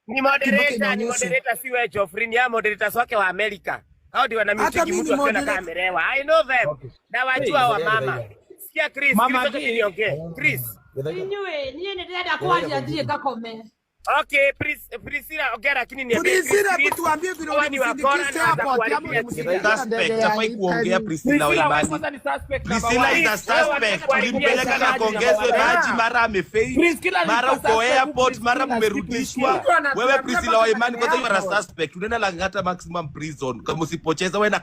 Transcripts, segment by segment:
Ni Mpaka moderator, ni inaonyesha. moderator, si wewe Geoffrey, ni hao moderators wake wa Amerika. Hao ndio Hata wanamutegi mimi mtu ni akiona kama moderator. amelewa. I know them. Na wajua wa mama. Sikia Chris, Mama Chris, acha G. niongee. Chris. Inyuĩ niĩ nĩ ndĩrenda kwaria thiĩ ngakome. Okay, Priscilla, ongea lakini niambie Chris, Priscilla, Chris, hebu tuambie vile hawa ni wakora ulimsindikisha na airport ama watakuharibia jina. ulimsindikisha Suspect ndege ya hafai kuongea. Italy? Priscilla Priscilla, wewe Waimani. kwanza ni suspect number Priscilla one. is a Wewe suspect. wanataka kuharibia Ulimpeleka na jina. kaongezwe maji, mara amefaint, Priscilla mara alikuwa uko suspect, airport, mara Priscilla, si mmerudishwa. Priscilla. Wewe Anatuambia Priscilla mpaka Waimani, kwanza you are a airport. Suspect. Unaenda Lang'ata maximum prison kama usipocheza wewe na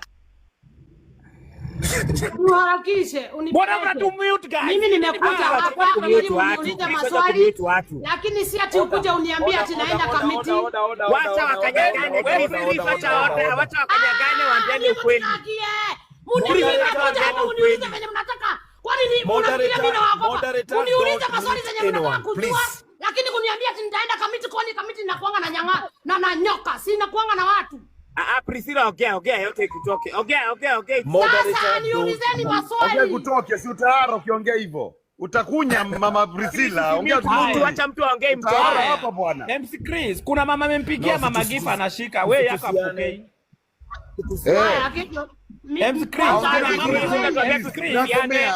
Uharakishe Mbona unipeleke. mnatumute, guys? Mimi nimekuja Ah, wacha hapa kumute ili watu. mniulize Wacha maswali, kumute watu. lakini si ati ukuje uniambie ati naenda Kamiti. Wacha wakanyagane, Chris, Chris, wacha wote, wacha wakanyagane waambiane ukweli. Muniulize, Chris, kuja hapa waambiane muniulize ukweli. venye mnataka. Kwani ni mnafikiria mimi nawaogopa? Moderator, Muniulize don't maswali mute zenye mnataka anyone, kujua. please. Lakini kuniambia ati nitaenda Kamiti, kwani Kamiti nakuanga na nyanga na nyoka, si nakuanga na watu. Ah, ah, Priscilla, ongea, ongea yote ikutoke. Ongea, ongea, ongea. Sasa Moderator, don't niulizeni Ongea maswali. kutoke, si utahara ukiongea hivyo. Utakunya, mama Priscilla, ongea Mute mtu, vizuri. acha mtu aongee Utahara mtoke. hapa, bwana. MC Chris, kuna mama amempigia No, mama Gifa anashika, wewe yako usitusiane. apokei. Haya, kitu MC Chris, Ongea kuna vizuri. mama Unatuambia MC Chris, tusiane.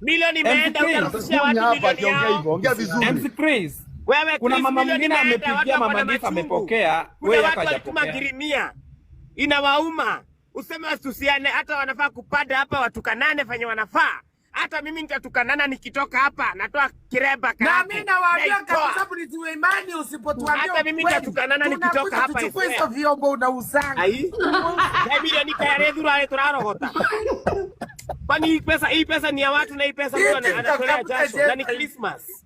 Milioni imeenda, MC Chris. utarudishia watu Utakunya hapa milioni akiongea yao. hivyo. Ongea vizuri. MC Chris, Wewe kuna Chris, mama milioni mwingine imeenda, watu amepigia wako na mama Gifa machungu. amepokea, Kuna wewe yako watu walituma hajapokea. girimia, inawauma. Useme wasitusiane, hata wanafaa kupanda hapa watukanane fanye wanafaa. Hata mimi nitatukanana nikitoka hapa, natoa kireba Na karangu. mimi nawaambia Naitoa. kabisa, Priscilla Imani, usipotuambia Hata mimi ukweli, nitatukanana nikitoka tunakuja hapa tuchukue Israel. hizo vyombo unauzanga. Ai. Na milioni kayare thura turarogota. Kwani hii pesa ni ya watu na hii pesa mtu Iti anatolea mtatafuta jasho na ni jela. Christmas.